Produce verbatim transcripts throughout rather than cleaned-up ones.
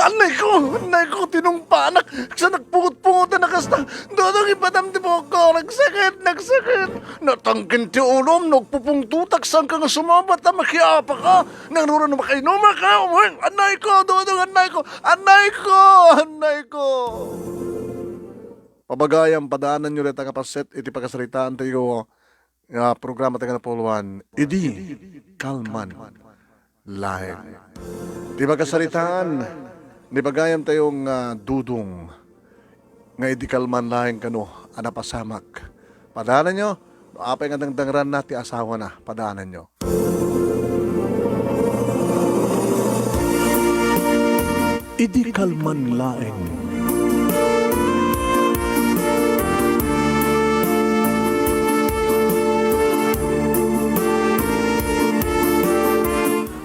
Annayko, annayko, tinungpanak. Saan nagpungot-pungot a nakasta. Dodong, ipadam ti buokko. Nagsakit, nagsakit. Natangken ti ulom, nagpupungtotak. Saan ka nga sumabat a makiapa ka? Nangruna no makainuma ka. Uy, annayko, Dodong, annayko. Annayko, annayko. Pabagayam, padaananyo dayta nga paset iti pakasaritaan tayo nga programa tayo nga napuluan, idi kalman laeng. Ti pakasaritaan ni pagayam tayo nga Dodong nga idi kalman laeng kano a napasamak. Padaananyo, no apay nga dangdangranna ti asawana, padaananyo. Idi kalman laeng.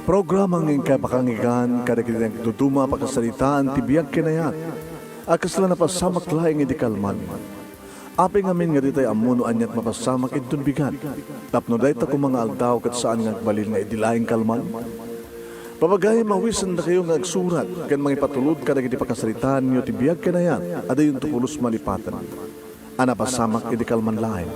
Programa nga inkay pakanggan kadagiti nagduduma a pakasaritaan ti biag ken ayat a kasla napasamak laeng idi kalman. Apay ngamin nga ditay ammo no aniat mapasamak inton bigat. Tapno dayta koma nga aldaw ket saan nga agbalin nga idi laeng kalman. Pabagayam, awisendakayo nga agsurat ken mangipatulod kadagiti pakasaritaanyo ti biag ken ayat a dayonto pulos malipaten a napasamak idi kalman laeng.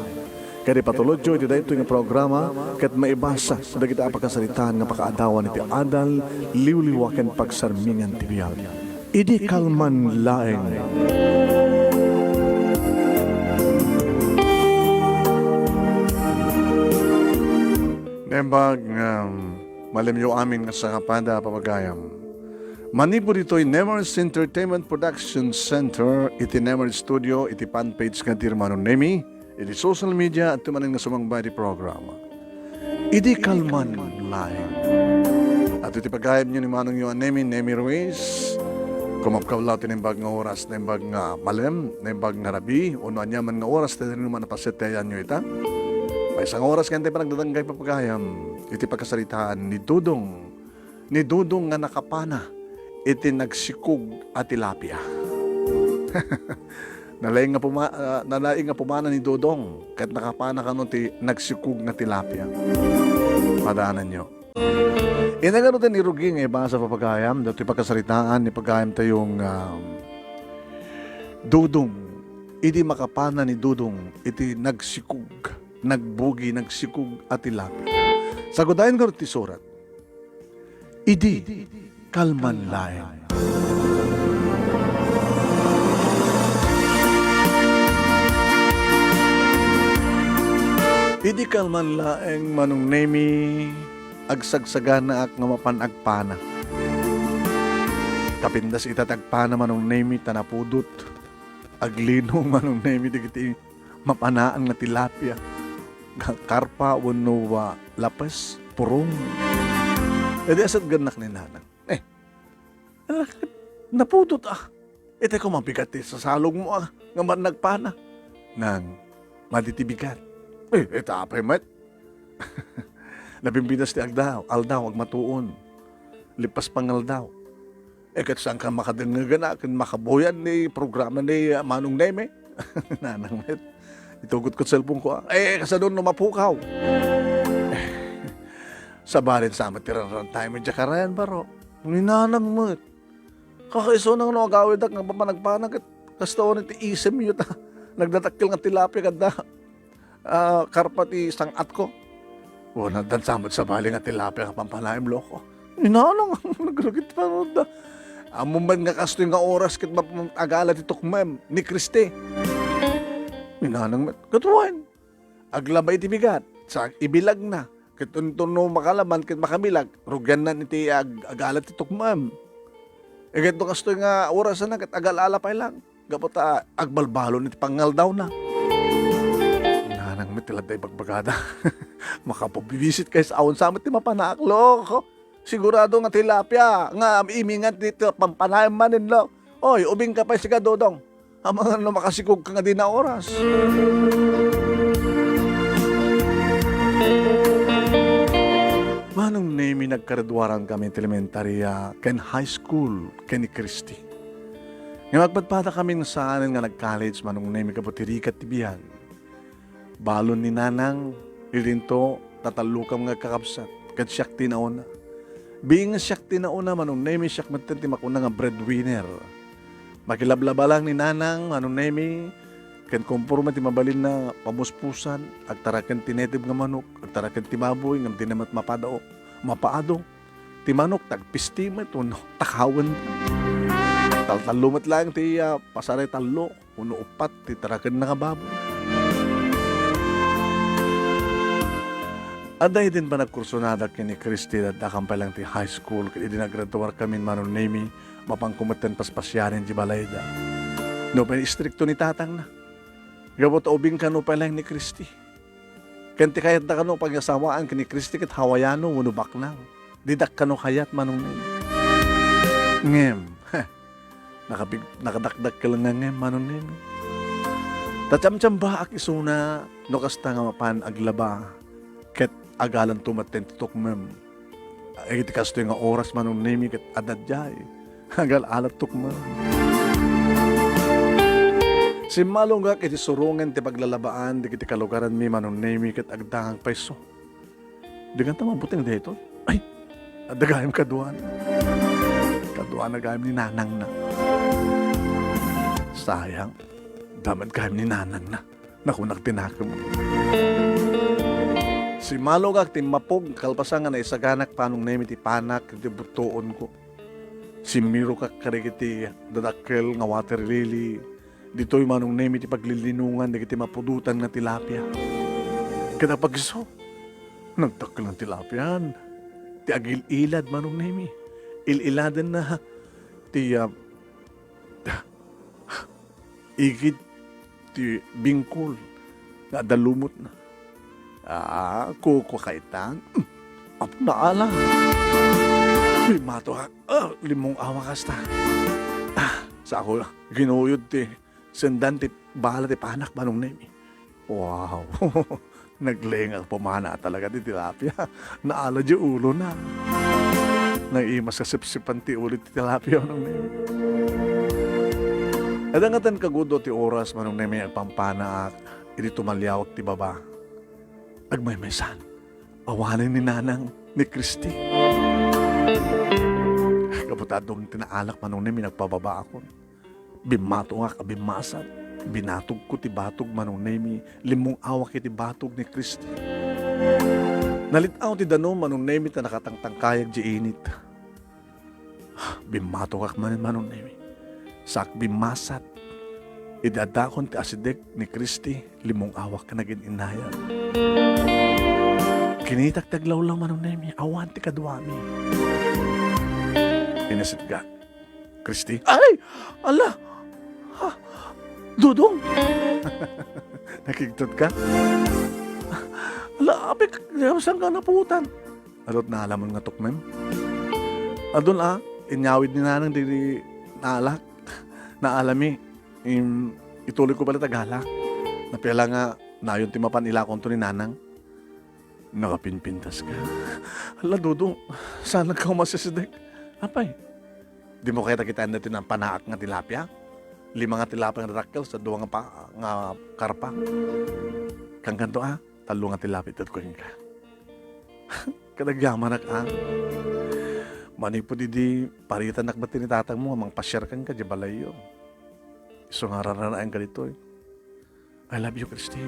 Ket ipatulodyo iti daytoy nga programa ket maibasa dagiti a pakasaritaan nga pakaadawan iti adal, liwliwa ken pagsarmingan ti biag. Idi kalman laeng. Naimbag nga malemyo amin nga sangapada a pabagayam. Manipud ditoy Nemers Entertainment Production Center iti Nemers Studio iti fan page nga Dear Manong Nemi, iti social media, adtoy manen nga sumangba iti programa. Idi kalman laeng. Adtoy ti pagayamyo ni manongyo a Nemi, Nemi Ruiz. Kumapkablaw ti naimbag nga oras, naimbag nga malem, naimbag nga rabii, wenno aniaman nga oras ti dadduma a paset ti ayanyo ita. Maysa nga oras ken ti panagdadangga iti pagayam iti pakasaritaan ni Dodong, ni Dodong nga nakapana iti nagsikog a tilapia. Nalaing nga puma-, ah, nalaing nga pumana ni Dodong ket nakapana kano ti nagsikog nga tilapia. Padaananyo. Inagano ti ni Rugi nga ibasa, pagayam, datoy pakasaritaan ni pagayam tayo nga Dodong. Idi makapana ni Dodong iti nagsikog, nagbugi, nagsikog a tilapia. Sagudayen ngarud ti surat. Idi kalman laeng. Idi kalman laeng, Manong Nemi, agsagsaganaak nga mapan agpana. Kapindas ita ti agpana, Manong Nemi, ta napudot. Aglino, Manong Nemi, dagiti mapanaan nga tilapia, ka-, karpa wenno, ah, lapes, purong. Idi asatgannak ni Nanang, "Eh, ala, napudot, ah. Itay ko mabigat ti sasalogmo, ah, nga man nagpana." "Nang, madi ti bigat." "Eh, ita apay met?" Napimpitas ti agdaw, aldaw, agmatuon. Lipas pangaldaw. Eh, ket saan ka makadengngeg a ken makabuyan ni programa ni, ah, Manong Neme? Nanang met. Itugot ko ti cellphone ko, ah. Eh, kasano no mapukaw? Sabali sa met ti rarantay met diay karayan, baro. Ni Nanang met. Kakaisuna no agawidak nga papanagpana ket kasta unay ti isemyo ta nagdadakkel nga tilapia kadda. Ah, karpa ti sang-atko. O, naddan sa met sabali nga tilapia nga pampanaem, loko. Inanang nagrugit pa da. Ammom met nga kastoy nga oras ket map-, agala ti tukmem ni Kristi. Inanang met, ket wen, aglaba iti bigat, sa ibilagna. Ket inton no makalaban ket makabilag, rugiannan iti ag-, agala ti tukmem. Iket no kastoy nga orasna ket agalala pay lang. Gapu ta agbalbalon iti pangaldawna. Nanang met ti ladda ibagbagada. Makapabibisit kay sa awan sa met ti mapanaak, loko. Sigurado nga tilapia nga imingan ti, ti pampanaem manen, lo. Oy, ubing ka pay sika, Dodong. Amangan no makasikog ka nga di na oras. Manong Nemi, nagkareduaran kami ti elementaria ken high school ken ni Christy. Nga magpadpada kami saanen nga nag-college, Manong Nemi, gapu ti rigat ti biag. Balon ni Nanang, idinto, tatallokam nga agkakabsat, ket siak ti nauna. Bingsiak ti nauna, Manong Nemi, siak metten ti makuna nga breadwinner. Makilablaba lang ni Nanang, Manong Nemi, ken konforme ti mabalinna pamuspusan, agtaraken ti native nga manok, agtaraken ti baboy, ngem dina met mapado, mapaado. Ti manok, tagpisti met wenno takawen. Taltallo met laeng ti, ah, pasaray tallo wenno uppat ti tarakenna nga baboy. Adda idin panagkursonadak ken ni Christy, adda kampay lang ti high school, ket idi naggraduarkamin, Manong Nemi, mapanko metten paspasiaren ti balayda. Nupay istrikto ni tatangna. Gapu ta ubing kano pay laeng ni Christy. Ken ti kayatda kano pangasawaan ken ni Christy ket Hawaiano wenno baknang. Didak kano kayat, Manong Nemi. Ngem, nakapig-, nakadakdakkel nga ngem, Manong Nemi. Ta tsamtsambaak isuna no kasta nga mapan aglaba ket agalanto metten ti tukmem. Iti kastoy nga oras, Manong Nemi, ket adda diay agal-alattok met. Simmalongak iti surongen ti paglalabaan dagiti kalugaranmi, Manong Nemi, ket agdangan payso. Di kanta mabuteng daytoy? Ay, adda gayam kaduana. Kaduana gayam ni nanangna. Sayang, damet gayam ni nanangna. Nakunak ti nakem. Simmalongak, timmapog, kalpasan nga naisaganak, Manong Nemi, ti panak iti buttoonko. Simmirokak kadagiti dadakkel nga water lily. Ditoy, Manong Nemi, ti paglilinongan dagiti mapudotan nga tilapia. Ket apag isu, nagdakkel nga tilapian. Ti agil-ilad, Manong Nemi. Il-iladenna ti, ah, igid ti bingkol nga adda lumotna. Ah, kukua kaytan. Apo, naala. Bimmato, ah, ah, limmong-awak kasta. Ah, sa ako, ginuyod ti sendan ti bala ti panak, Manong Nemi. Wow! Naglengak pumana talaga ti tilapia. Naala di ulona. Naimas a sipsipan ti uli ti tilapia, Manong Nemi. Adda ngaten kagudo ti oras, Manong Nemi, agpampanaak idi tumaliawak ti baba. Agmaymaysan, awanen ni Nanang ni Christy. Gapu ta adun ti naalak, Manong Nemi, nagpababaakon. Bimmatongak a bimmasat. Binatogko ti batog, Manong Nemi. Limmong-awak iti batog ni Christy. Nalit-aw ti danum, Manong Nemi, ta nakatangtangkayag di init. Bimmatongak manen, Manong Nemi. Saak bimmasat. Idi addakon ti asideg ni Christy, limmong-awak ken nagin-innayan. Kinitak ti aglawlaw, Manong Nemi. Awan ti kaduami. Inasitgak. Christy? Ay! Ala! Ha? Dodong! Nakigtot ka? Ala, apay, saan ka naputan? Adun ti naalamon nga tukmem? Adun a, inyawid ni Nanang dagiti naalak. Naalami, im, ituloy ko pay latta gala. Napia la nga nayon ti mapan ilakonto ni Nanang. Nakapinpintas ka. Ala, Dodong, saan ka umasideg? Apay, dimo kayat a kitaen daytoy nampanaak nga tilapia? Lima nga tilapia nga dadakkel, sa dua nga pa-, nga karpa. Kankanto a, tallo nga tilapia itedko kenka. Ket agyamanak a. Manipud idi, paritanak met ti ni tatangmo nga mangpasiar kenka di balayyo. Isu nga raranaenka ditoy. I love you, Christy.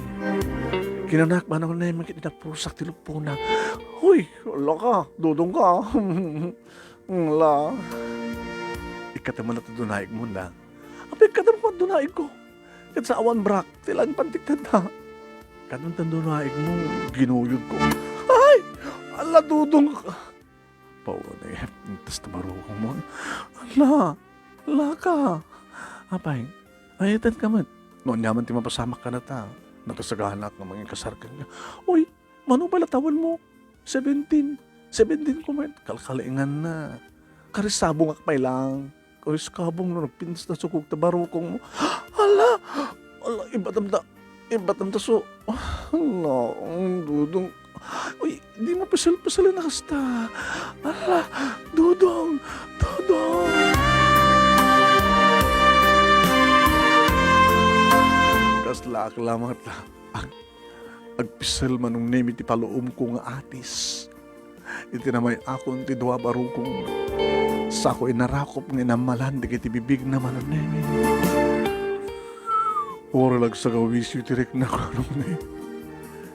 Kinanak, Manong Nemi, ket inapusak ti lupona. Hoy, ala ka, Dodong ka. Ala. Ikkatem met ti dunaigmo, da. Apay, ikkatem met dunaigko? Ket sa awan brak, ti laeng pantikkadda. Ikkatem ti dunaigmo, ginuyodko. Ay! Ala, Dodong ka. Paunay, intas ti barukongmo. Ala, ala ka. Apay, ay, itan ka met. No ania man ti mapasamak kanata, nakasaganaak nga manginkasar kenka. Uy, mano pay la tawenmo? Seventeen. Seventeen ko met. Kalkalinganna. Karisabongak pay lang. Karis kabong no nagpintas na sukog ta barukongmo. Ala! Ala, ibatam ta. Ibatam ta so. Ala, Dodong. Uy, dimo pisel-piselen a kasta. Ala, Dodong, Dodong. Kasla ak lamet la. Ag-, agpisel, Manong Nemi, ti paluomko nga atis. iti namay-akon ti dua barukong. Sako inarakop nga inammalan dagiti bibigna, Manong Nemi. Uray la agsagawisyo ti riknak, Manong Nemi.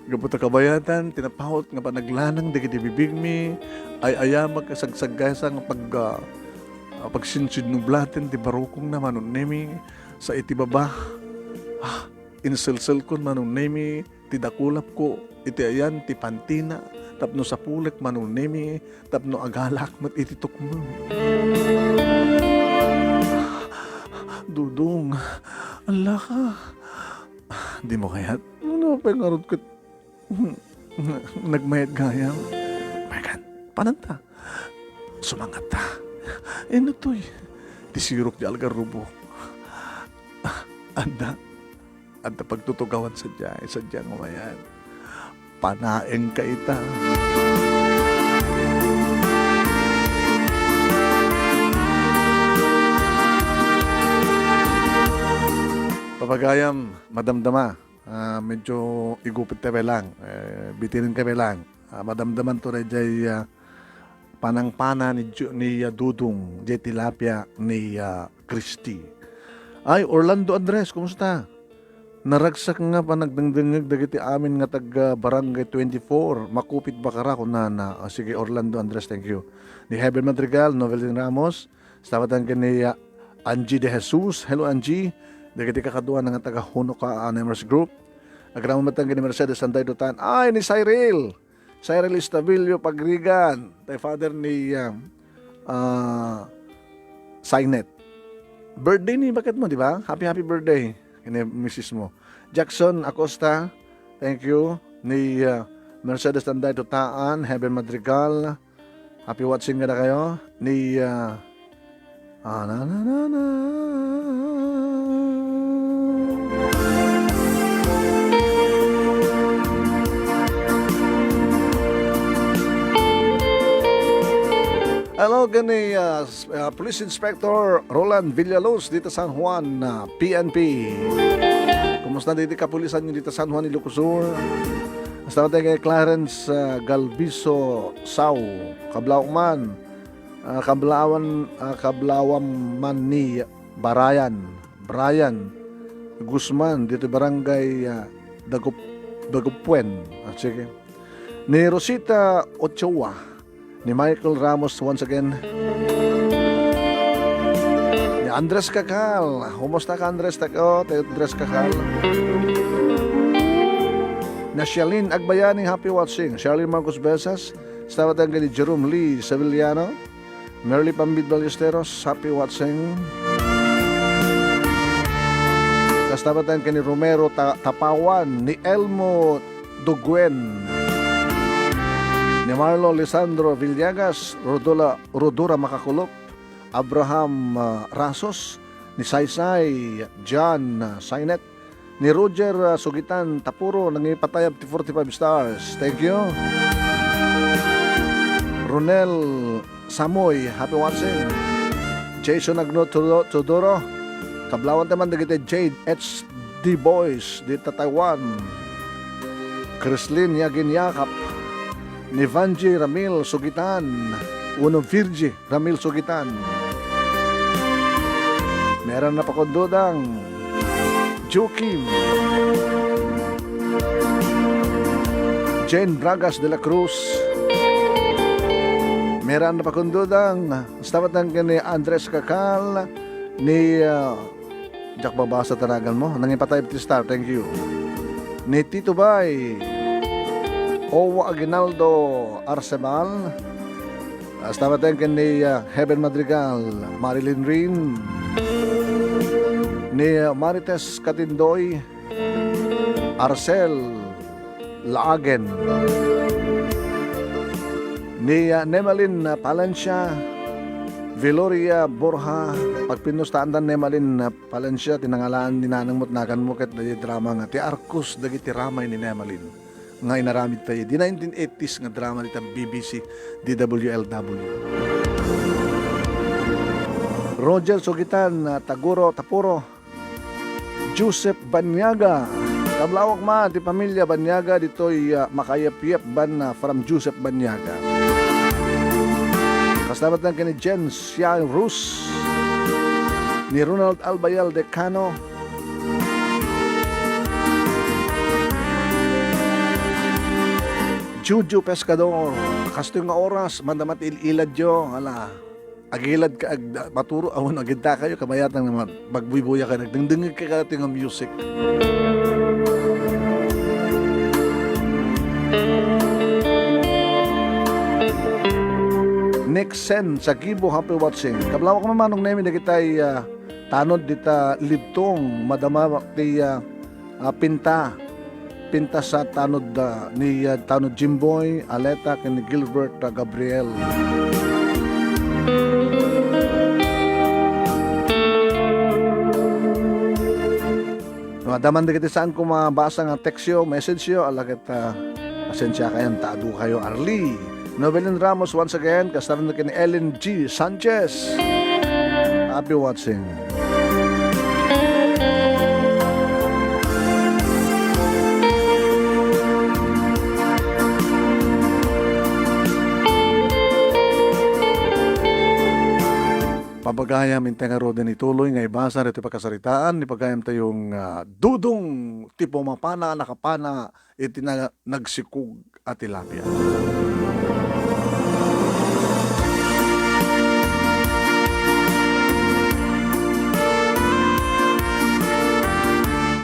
Gapu ta kabayatan ti napaut nga panaglanang dagiti bibigmi, ay-ayamek a sagsaggaysa nga pag-, ah, ah, pagsinsidnublaten ti barukongna, Manong Nemi, sa iti baba. Ah, inselselkon, Manong Nemi, ti dakulapko iti ayan ti pantina tapno sapulek, Manong Nemi, tapno agalak met iti tukmem. Dudong, ala ka. Dimo kayat? Ano pay ngarud ket nagmayat gayam? Mayat, pananta. Sumangatta. Inno toy? Ti sirok ti algarrobo. Adda. Adda pagtutugawan sadiay, sadiay nga mayat. Panaengka ita. Papagayam, madamdama. Ah, medyo igupit ka lang. Eh, bitinen ka lang. Ah, madamdaman to daydiay, ah, panangpana ni Ju-, ni, ah, Dudong, diay tilapia ni, ah, Christy. Ay, Orlando Andres, kumusta? Naragsak nga panagdengdengngeg dagiti amin nga taga Barangay twenty-four, Makupit, Bacara, kunana. Ah, sige, Orlando Andres, thank you. Ni Heaven Madrigal, Novelin Ramos, sabatan ken ni, ah, Angie De Jesus. Hello, Angie. Dagiti kakaduana nga taga Hunuka Animers Group. Agraman met ken ni Mercedes Anday Dutan. Ay, ni Cyril. Cyril Estabillo Pagrigan, tay father ni, ah, ah, Signet. Birthday ni bakit mo, di ba? Happy, happy birthday kini misis mo. Jackson Acosta, thank you. Ni, ah, Mercedes Tanday Tutaan, Heaven Madrigal, happy watching kada kayo. Ni, ah, Ah, na, na, na, na. Hello, gani, ah, s-, ah, Police Inspector Roland Villaluz dita San Juan, ah, P N P. Kumusta diti kapulisan niyo dita San Juan, Ilocos Sur? Basta tayo kay Clarence, ah, Galbiso Sau, kablaw man. Ah, kablawan, ah, kablawam man ni Barayan, Brian Guzman, dito barangay, ah, Dagup-, Dagupuen. Ah, sige. Ni Rosita Ochoa, ni Michael Ramos once again. Ni Andres Kakal. Kumusta ka, Andres? Tak-, oh, Andres Kakal. Na Shalin Agbayani, happy watching. Shalin Marcos Besas, Stabatan ken ni Jerome Lee Sevillano, Merly Pambid Ballesteros, happy watching. Stabatan ken ni Romero Ta-, Tapawan, ni Elmo Duguen, ni Marlo Lisandro Villagas, Rodula, Rodura Makakulop, Abraham, ah, Rasos, ni Saysay John, ah, Sainet, ni Roger, ah, Sugitan Tapuro, nangipatayab ti forty-five stars. Thank you. Ronel Samoy, happy watching. Jason Agno Tudo-, Tudoro, kablawan taman dagiti Jade H D Boys, dita Taiwan. Chrislyn Yagin Yakap, ni Vanji Ramil Sugitan, uno Virgie Ramil Sugitan. Meron na pakundudang Joaquim. Jane Bragas de la Cruz. Meron na pakundudang, stabatan ken ni Andres Kakal, ni, ah, Diak babasa tanagan mo. Nangipatay ti star. Thank you. Ni Tito Bay. Owa Aguinaldo Arcebal. Hasta maten ken ni, ah, Heaven Madrigal, Marilyn Rin. Ni, ah, Marites Katindoy, Arcel Laagen. Ni, ah, Nemalin, ah, Palencia, Veloria Borja, pagpinustaan da Nemalin, ah, Palencia, ti nangalaan ni nanang mo, nagan mo ket daydi drama nga ti Arcos dagiti ramay ni Nemalin nga inaramid tayo. Di nineteen eighties nga drama dita B B C D W L W. Roger Sugitan, ah, Taguro, Tapuro, Joseph Banyaga. Kablawak man ti pamilya Banyaga ditoy, ah, Makayapyap Banna from Joseph Banyaga. Salamat lang ken ni Jen Sia Rus, ni Ronald Albayal Decano, Juju Pescador. Kastoy nga oras, madama ti il-iladyo. Ala, agilad ka, ag-, maturo, awan agidda kayo, kabayatan naman. Magbuybuya ka, nagdengdengngeg ka kati nga music. Nixon Sagibo, happy watching. Kablawak man, Manong Nemi, dagitay, ah, tanod dita Libtong, madama ti, ah, ah, pinta. Pintas a tanod, ah, ni, ah, tanod Jimboy Aleta ken ni Gilbert, ah, Gabriel. No, adda man dagiti saanko mabasa nga textyo, messageyo, ala ket, ah, pasensiakayon ta adu kayo, Arlie. Novelin Ramos once again, kasta ken ni Ellen G Sanchez. Happy watching. Pagayam, intay ngaruden ituloy nga ibasa ditoy pakasaritaan ni pagayamtayong, ah, Dudong ti pumapana, nakapana iti na-, nagsikog a tilapia.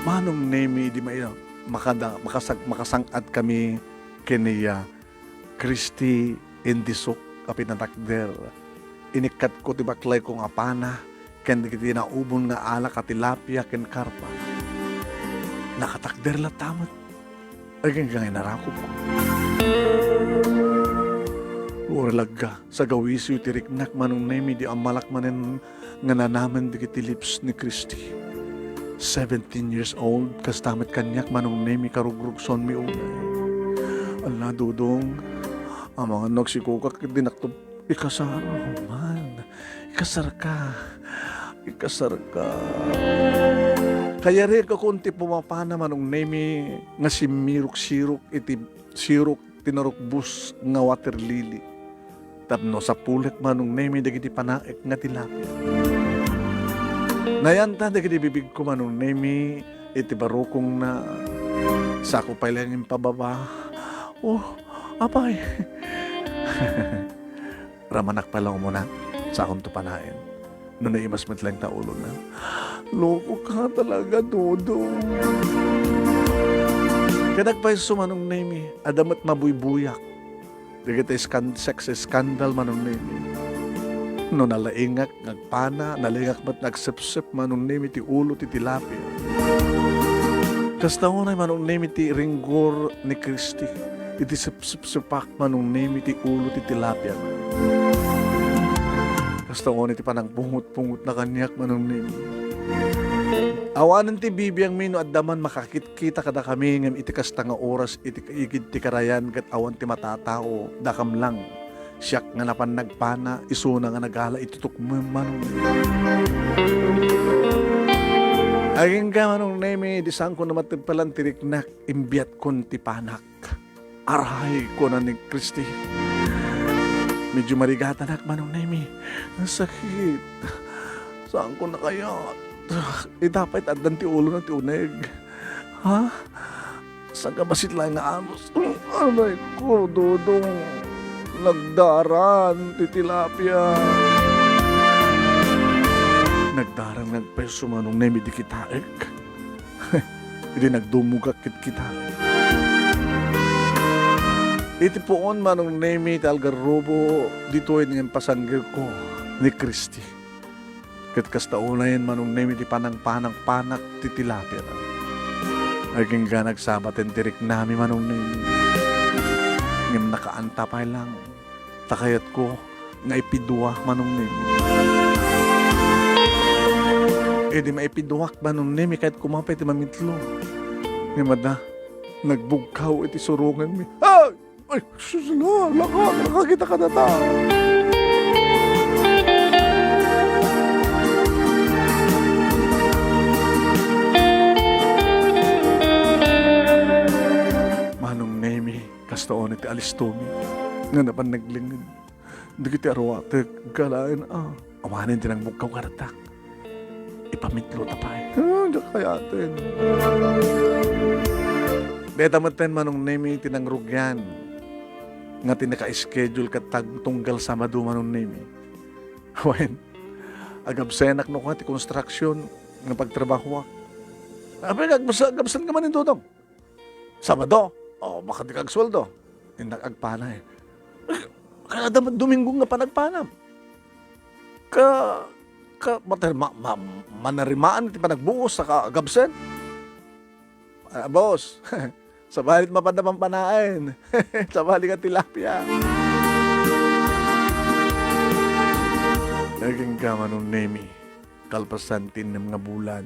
Manong Nemi, di mai-, makada-, makasag-, makasang-at kami ken ni, ah, Christy Indisok a pinatakder. Inikkatko ti baklayko nga pana ken dagiti naubon nga alak a tilapia ken karpa. Nakatakder latta met. Agingga nga inarakupko. Warlagga, sagawisiyo ti riknak, Manong Nemi, di ammalak manen nga nanamen dagiti lips ni Christy. Seventeen years old, kasta met kaniak, Manong Nemi, karugrugsuanmi unay. Ala, Dudong, amangan no agsikogak ket dinakto ikasar man. Ikasarka. Ikasarka. Kayariekon ti pumapana, Manong Nemi, nga simmiruksirok iti sirok ti narukbos nga water lily. Tapno sapulek, Manong Nemi, dagiti panaek nga tilapia. Nayanta dagiti bibigko, Manong Nemi, iti barukongna. Sako pay laeng impababa. Oh, apay. Ramanak pay laeng umuna. Sakonto panaen. No naimas met laeng ta ulona. Loko ka talaga, Dodong. Ket agpayso, Manong Nemi, adda met mabuybuyak. Dagiti skan-, sex scandal, Manong Nemi. No nalaingak nga agpana, nalaingak met nga agsepsep, Manong Nemi, ti ulo ti tilapia. Kasta unay, Manong Nemi, ti ringgor ni Christy. Iti sepsepsepak, Manong Nemi, ti ulo ti tilapia. Kasta unay ti panangpungot-pungotna kaniak, Manong Nemi. Awanen ti bibiangmi no adda man makakitkita kadakami, ngem iti kasta nga oras, iti igid ti karayan ket awan ti matatao, dakam lang. Siak nga napan nagpana, isuna nga nagala iti tukmem, Manong Nemi. Agingga, Manong Nemi, di saanko naman ti palan ti riknak, imbiatkon ti panak. Aray, kuna ni Christy. Medyo marigatanak, Manong Nemi. Nasakit. Saanko nakayat. Ita pay ti addan ti ulona ti uneg. Ha? Saan ka basit laeng nga anos? Aray ko, Dodong. Nagdaran ti tilapia. Nagdaran nga agpayso, Manong Nemi, di kitaek. Idi nagdumogak ket kita. Iti puon, Manong Nemi, ti algarrobo, ditoy nga impasangirko ni Christy. Ket kasta unayen, Manong Nemi, ti panangpanangpanak ti tilapia. Agingga nagsabaten ti riknami, Manong Nemi. Ngem nakaanta pay lang. Ta kayatko nga ipidua, Manong Nemi. Idi maipiduak, Manong Nemi, kayatko man pay ti mamitlo. Ngem adda, nagbugkaw iti surongenmi. Ay! Ay, sus, la, laka, nakakita ka data. Manong Nemi, kasta unay ti alistomi nga napan naglinged. Dagiti aruatek, galaen, a, awanen ti nangbugkaw kadatak. Ipamitlo ta pay. Ah, diak kayaten. Deta metten, Manong Nemi, ti nangrugian nga ti naka-schedule ket tag-, tunggal Sabado, Manong Nemi. Wen, agabsenak no kua ti construction nga pagtrabahoak. Apay, agabs-, agabsen ka man ni Dodong? Sabado. O, baka di ka agsueldo. Innak agpana, eh. Kada Domingo nga panagpanam. Ka, ka, mater-, ma-, ma-, manarimaan ti panagbuos, saka agabsen. Ah, boss, sabali ti mapanna pampanaen. Sabali nga tilapia. Naging ka, Manong Nemi, kalpasan ti innem nga bulan.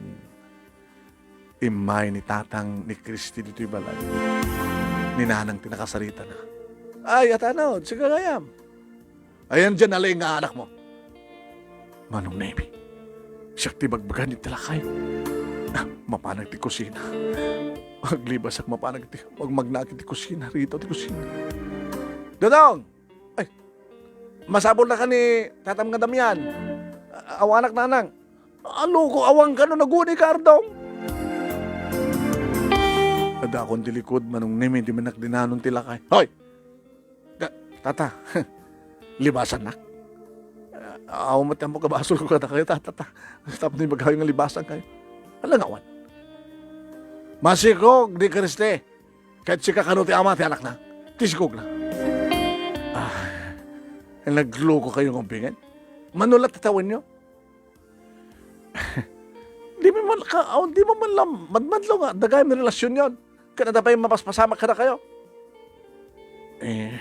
Immay ni Tatang ni Christy ditoy balay. Ni Nanang ti nakasaritana. Ay, Atanod, sika gayam. Ayan dyan, nalaing nga anakmo. Manong Nemi, siak ti bagbagan iti lakay. Ah, mapanag ti kusina. Aglibasak, mapanag ti, magmagnaak iti kusina. Rita ti kusina. Dodong! Ay, masapulnaka ni Tatam nga Damian. A-, awanak, Nanang. Aloko, awan ka no naguni ka, Ardong. Adakon ti likud, Manong Nemi, di manak dinanon ti lakay. Hoy! Ka-, tata, libasannak? Awan met ti ammok a basolko kadakayo, tata, ta. Tapno ibagayo nga libasankayo. Ala nga awan. Masikog ni Christy. Ket sika kano ti ama ti anakna? Ti sikogna. Ah, nagluko kayo nga ubbingen? Mano la ti tawenyo? Di mi man ka-, aw, di mo man lang madmadlaw nga dagayam ni relasyonyon. Ket adda pay mapaspasamak kadakayo. Eh,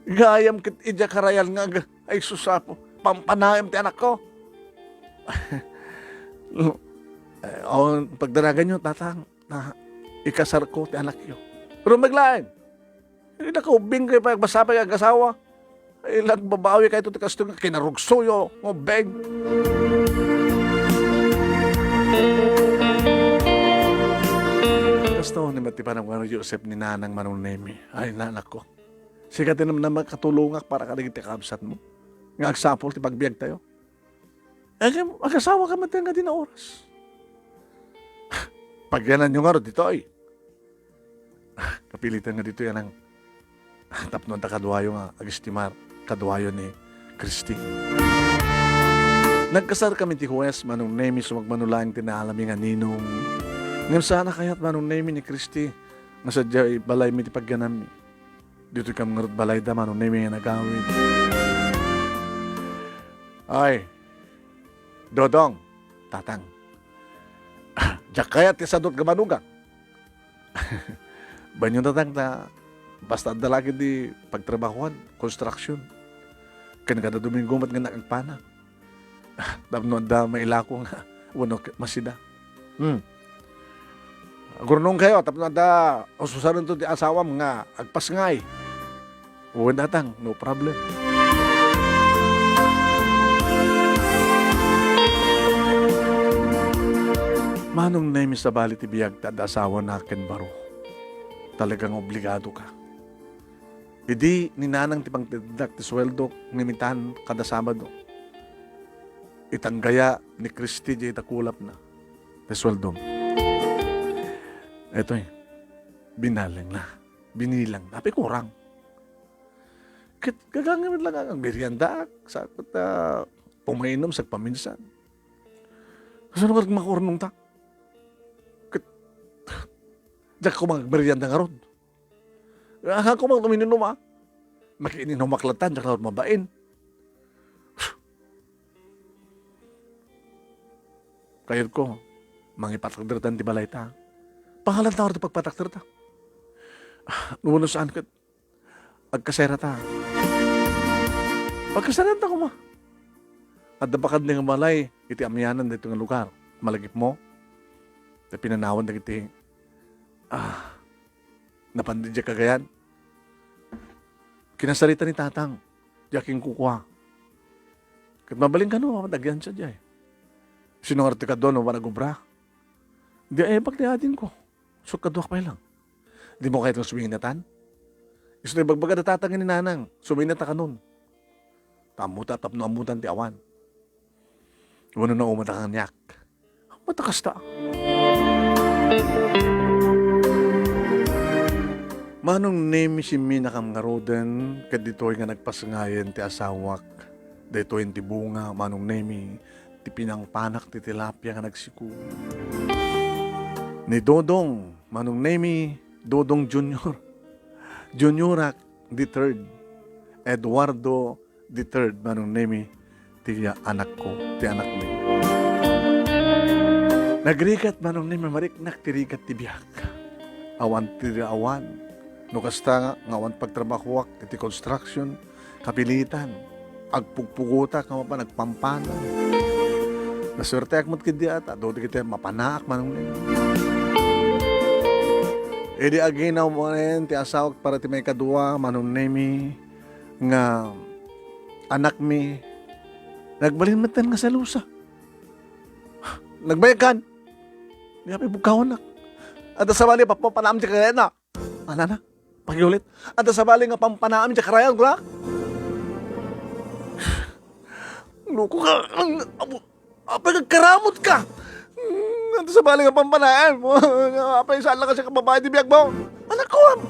gayam ket idiay karayal nga ag-, ay, sus, Apo, pampanaem ti anakko. Eh, aw, pagdaraganyo, Tatang. Na, ikasarko ti anakyo. Rumbeg laeng. Dina ka ubbing kayo pay agbasabay nga agasawa. Ay, nagbabawi kayo ti kasto nga kinarugsoyo, nga ubbing. Kasto ni met ti panagkuan ni Joseph ni Nanang Manong Nemi. Ay, nanakko. Sika ti nam-, makatulongak para kadagiti kakabsatmo. Nga agsapul ti pagbiagtayo. Agam-, agasawa ka met nga di na oras. Pagyananyo ngarud ditoy. Kapilitan nga ditoy, anang, tapno adda kaduayo nga agistimar kaduayo ni Christy. Nagkasar kami ti Huwes, Manong Nemi, sumagmano laeng ti naalami nga ninong. Ngem saan a kayat, Manong Nemi, ni Christy nga sadiay balaymi ti pagyananmi. Ditoy kam ngarud balayda, Manong Nemi, nga nagawid. Ay, Dodong, Tatang. Diak kayat ti sadut nga manugang. Banyo, Tatang, ta basta adda la ket ti pagtrabahoan, construction. Ken kada Domingo met nga nagpana. Tapno adda mailako nga wenno masida. Hmm. Agurnong kayo, tapno adda ususanto ti asawam nga agpasngay. Wen, Tatang, no problem. Manong Nemi, sabali ti biag ta adda asawana ken baro. Talagang obligado ka. Idi ni Nanang ti pangteddak ti sueldok nga imitan kada Sabado, itanggaya ni Christy diay dakulapna ti sueldom. Etoy, binalengna, binilang, apay kurang. Ket gagangay met la nga agmeriendaak, sakbay ta pumainom sagpaminsan. Kasano nga makurunongta? Ket diak koma agmerienda ngarud. Haan koma uminom, a. Makiinumak latta, diak ngarud mabain. Kayatko, mangipatakdertan ti balayta. Pangalan ta ti pagpatakderta. No, no saan ket agkaserata. Pagkaseranta koma. Adda pakadna nga balay iti amianan daytoy nga lugar. Malagipmo? Ta pinanawan dagiti, ah, napan diay Cagayan. Kinasarita ni Tatang, diay kinkukua. Ket mabalin kano, awan agyan sadiay. Sino nga ti kadua no managobra? Diay ebak ti adingko. So, kaduak pay lang. Dimo kayat nga suminginatan? Isu ti ibagbaga da Tatang ni Nanang, suminginat kanon. Ta ammota tapno ammotan ti awan. Wenno naumada kaniak. Ammota kasta. Manong Nemi, simminakam ngaruden ket ditoy nga nagpasngayen ti asawak. Daytoyen ti bunga, Manong Nemi, ti pinangpanak ti tilapia nga nagsiku. Ni Dodong, Manong Nemi, Dodong Junior. Juniorak the third. Eduardo the third, Manong Nemi, ti anakko, ti anakmi. Nagrigat, Manong Nemi, mariknak ti rigat ti biag. Awan ti awan. No kasta nga, nga awan pagtrabahoak iti construction, kapilitan. Agpugpugotak nga mapan agpampana. Nasuerteak met ketdi ata, adu dagiti mapanaak, Manong Nemi. Idi aginaw manen ti asawak para ti maikadua, Manong Nemi, nga anakmi, nagbalin metten nga selosa. Nagbayagkan. Di apay bugkawanak. Anta sabali, papapanaam ti kayatna. Anana? Pakiulit. Anta sabali nga pampanaam ti karayan, kuna? Loko ka. Ang, apo, apay nagkaramot ka? Anta sabali nga pampanaam mo? Apay saan lang kasi kababae di biag mo? Anak ko, am.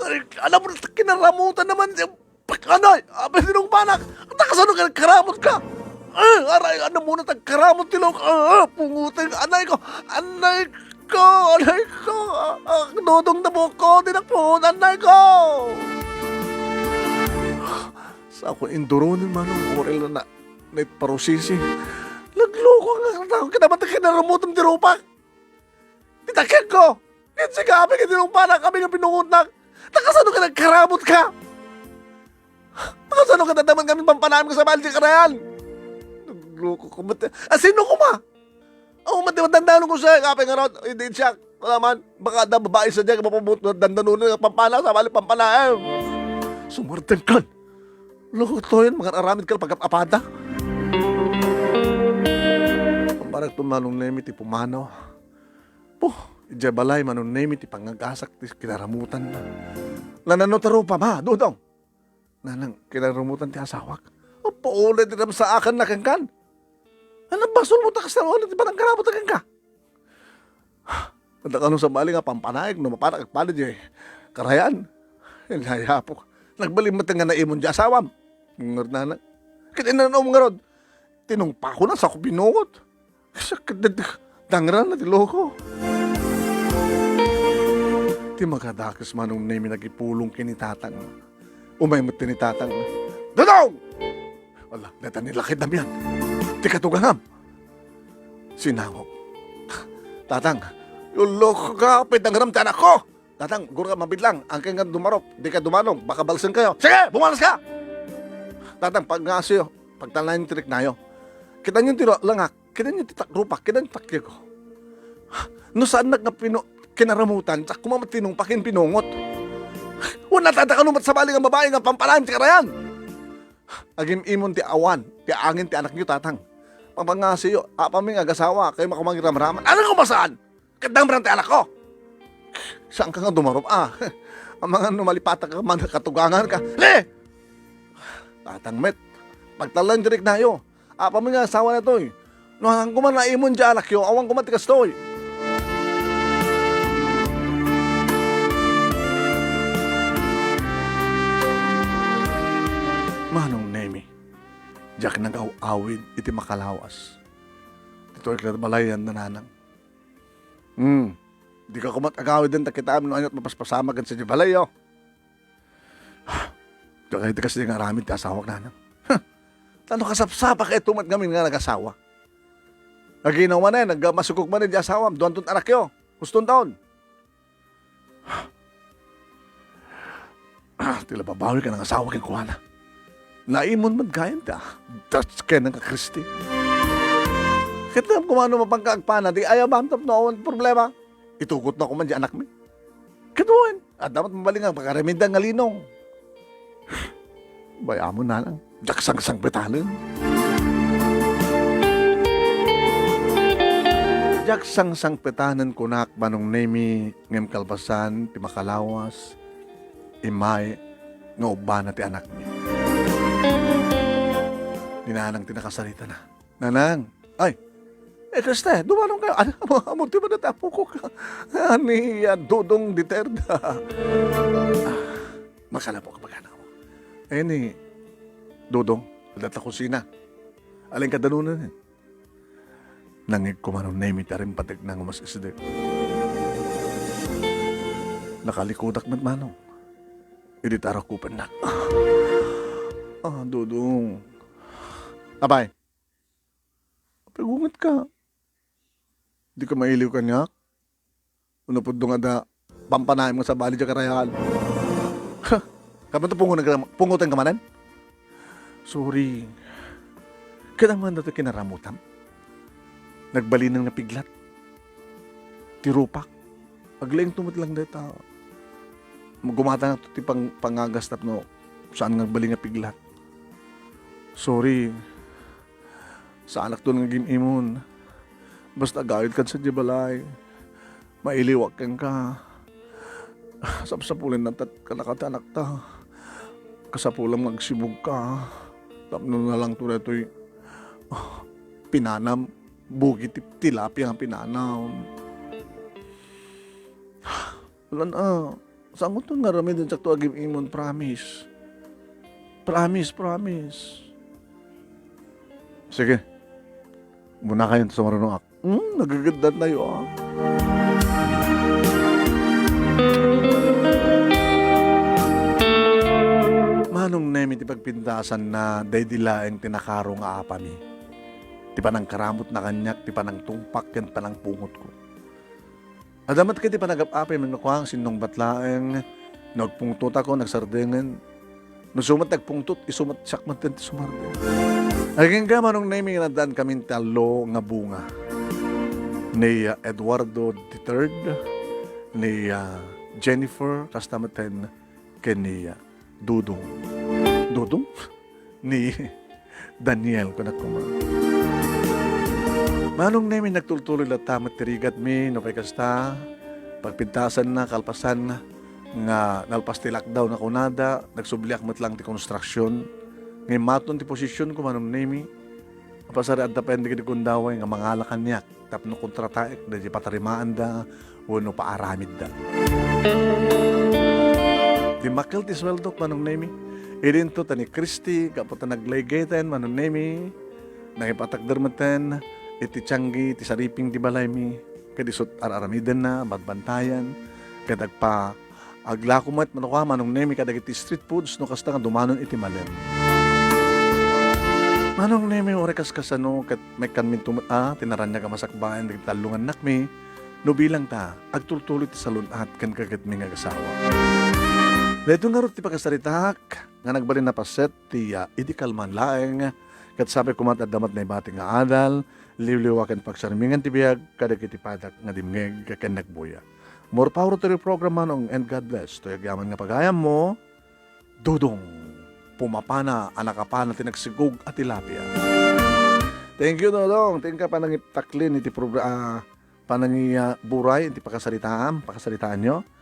Ay, alam mo, kinaramutan naman. Anay, apay sinungpanak. Anta kasano ka nagkaramot ka? Ah, aray, ano muna tagkaramot ti loko? Ah, ah, punguteng, anay ko, anay ko, anay ko. Ah, ah, dodong na buhok ko, dinakpon, anay ko. Sa ako induronen, Manong, orel na na, nait parusisi. Nagloko nga tao, kinamatay, kinaramutan ti rupak. Ti takek ko. Ket sika, apay, ket sinungpanak, apay nga pinungotnak. Nakasano ka nagkaramot ka? Nakasano ka dadamag kami pampanaam ka sa baldi karayan? Nagloko ka, ba't, ah, sino ko ma? Awan man ti madandanon ko siya, apay nga raw, hindi siya. Wala man, baka da babae sa diyan, mapabot, dandanon nga pampana, sa bali pampanaam. Sumardeng kan. Loko to yan, mga aramid ka, pag-apada. Pamparak to Manong Nemi ti pumanaw. Puh, idiay balay, Manong Nemi ti pangagasak ti kinaramutan na. Nanano ta rupa, ma, Dodong? Nanang, kinaramutan ti asawak. Apo, ulit ti namsaakan na kenkan. Ano, basol mo ta kasal ulit ti panangkaramut ta kenka? Adda kano sa bali nga pampanaek no mapanak agpalid, eh. Karayan. Inayapok. Nagbalin met nga naimon di asawam. Ngarnana. Ket inanong ngarud. Tinungpakon a sako pinungot. Sakit na dangrana ti loko. Ti makadakes Manong Nemi nagipulong ken ni tatang. Umay met ni tatang. Dodong! Wala, data ni Laki Damian. Ti katugangam. Sinangok. Tatang, loko ka, apay dangram ti anakko. Tatang, gura mabitlang, angkay nga dumarop, di ka dumanog, baka balseng kayo. Sige, bumalas ka! Tatang, pagngasiyo, pagtalayan ti riknayo. Kita niyo ti langak, kita niyo ti takrupak, kita niyo takkigo. No saan nga pino-, kinaramutan, sa kumamat tinungpakin pinungot. Wala tata kanumat sa bali nga babae nga pampalayan ti karayan. Agim-imon ti awan, ti angin ti anak niyo, tatang. Pagpangngasiyo, apami nga agasawa, kayo makumangiramraman. Ano ko masaan? Kadamran ti anak ko. Saan ka nga dumarup, ah? Amangan no malipatak ka man, katugangan ka. Le! Tatang met, pagtalan direk nayo. Apami nga asawa na toy. No, awan ko man naimon di anak yo, awan ko man ti kastoy. Manong Nemi, diak nagaw-awid iti makalawas. Ditoy ket balayan nanang. Hmm. Di ka kumat agawiden ta kitaem no aniat mapaspasamak ken sadiay balay, oh. Dagiti kasdi nga aramid ti asawak, nanang. Huh. Tano kasapsapak ito met ngamin nga nagasawa. Aginawa na, nagmasukog man di asawam, duanton anak yo. Huston taon. Ah, ti la babawi ka nang asawa kenkuana. Naimon man gayan ta. That's ken nga Kristi. Ket ngem kumano mapanka agpana, di ayaw bamtap no awan problema. Itugot na kuman di anakmi. Ket wen, adda met mabalin nga pakaramidda nga linong. Bay-am mo, nanang. Diak sangsangpetanen. Diak sangsangpetanen kunak, Manong Nemi, ngem kalpasan ti makalawas, immay nga ubbana ti anakmi. Ni Nanang ti nakasaritana. Nanang, ay, eh, kasta, dumanon kayo. Ano, amo, amo, ti ba dati apokok? Ani, ah, Dodong the third. Ah, makalapo ka pagana mo. Eh, ni Dodong, data kusina. Alin ka danunan, eh? Nangigko Manong Nemi ti arimpategna nga mas isdek. Nakalikudak met Manong. Idi tarakupennak. Ah, Dodong. Apay. Apay, gunget ka. Di ka mailiw kaniak? Uno pudno nga da, pampanaem nga sabali diay karayaan. Ha? Kapan to pungotan ka, pungotan ka manen? Sorry. Kadamanda to kinaramutam. Nagbalinen nga piglat. Ti rupak. Aglaing to met lang dayta. Gumatan to ti pang-, pangagas tapno saan nga agbalin nga piglat. Sorry. Saanak to nga gim-imon. Basta agawid kad sadiay balay. Mailiwak kenka. Sapsapulen na tat-, kanaka ti anakta. Kasapulam nga agsibug ka. Tapno na lang to daytoy, ah, pinanam. Bugi ti tilapia nga pinanam. Lan, ah, sangoton nga aramiden, sakto agim-imon, promise. Promise, promise. Sige. Muna kayo sa marunong ak-, hmm, nagagandaan tayo, ah. Manong Nemi ti pagpintasan na, daydi laeng ti nakaro nga apami. Ti panangkaramot na kaniak, ti panangtungpak, ken panangpungotko. Adda met ket ti panagap-apay, no kuang, sinnungbat laeng, no agpungtotako, nagsardengen. No isu met ti agpungtot, isu met siak met ti sumardeng. Agingga Manong Nemi nga naddaan kamin ti allo nga bunga. Ni, ah, Eduardo the third, ni, ah, Jennifer, kasta metten ken ni, ah, Dudong. Dudong? Ni Daniel, kunak koma. Manong Nemi, nagtultuloy latta met ti rigatmi, no kay kasta, pagpintasanna, kalpasan nga nalpas ti lockdown a kunada, nagsubliak met lang ti konstruksion. Ngem maton ti posisionko, Manong Nemi, apasar adda pay dagiti gundaway nga mangala kaniak tapno kontrataek dagiti patarimaanda wenno paaramidda. Dimmakkel ti sueldok, Manong Nemi. Idinto ta ni Christy, gapu ta naglaygayten, Manong Nemi, nangipatakder metten iti tianggi ti sariping ti balaymi. Ket isut' ar-aramidenna, badbantayan, ket agpa-, aglako met, mano kua, Manong Nemi, kadagiti street foods no kasta nga dumanon iti malem. Manong Nemi, uray kaskasano, ket maikkanminto met a tinaraniag a masakbayan dagiti tallo nga annakmi, no bilang ta, agtultuloy ti salun-at ken kaketmi nga agasawa. Daytoy ngarud ti pakasaritaak nga nagbalin a paset ti, ah, idi kalman laeng, ket sapay koma ti adda met naibati nga adal, liwliwa ken pagsarmingan ti biag kadagiti padak nga dimngeg ken nagbuya. More power to your program, Manong, and God bless. Toy agyaman nga pagayammo, Dudong, pumapana a nakapana ti nagsigug a tilapia. Thank you, Dudong. Thank you, panangiptaklin iti progra-, ah, panangiburay iti pakasaritaam, pakasaritaanyo.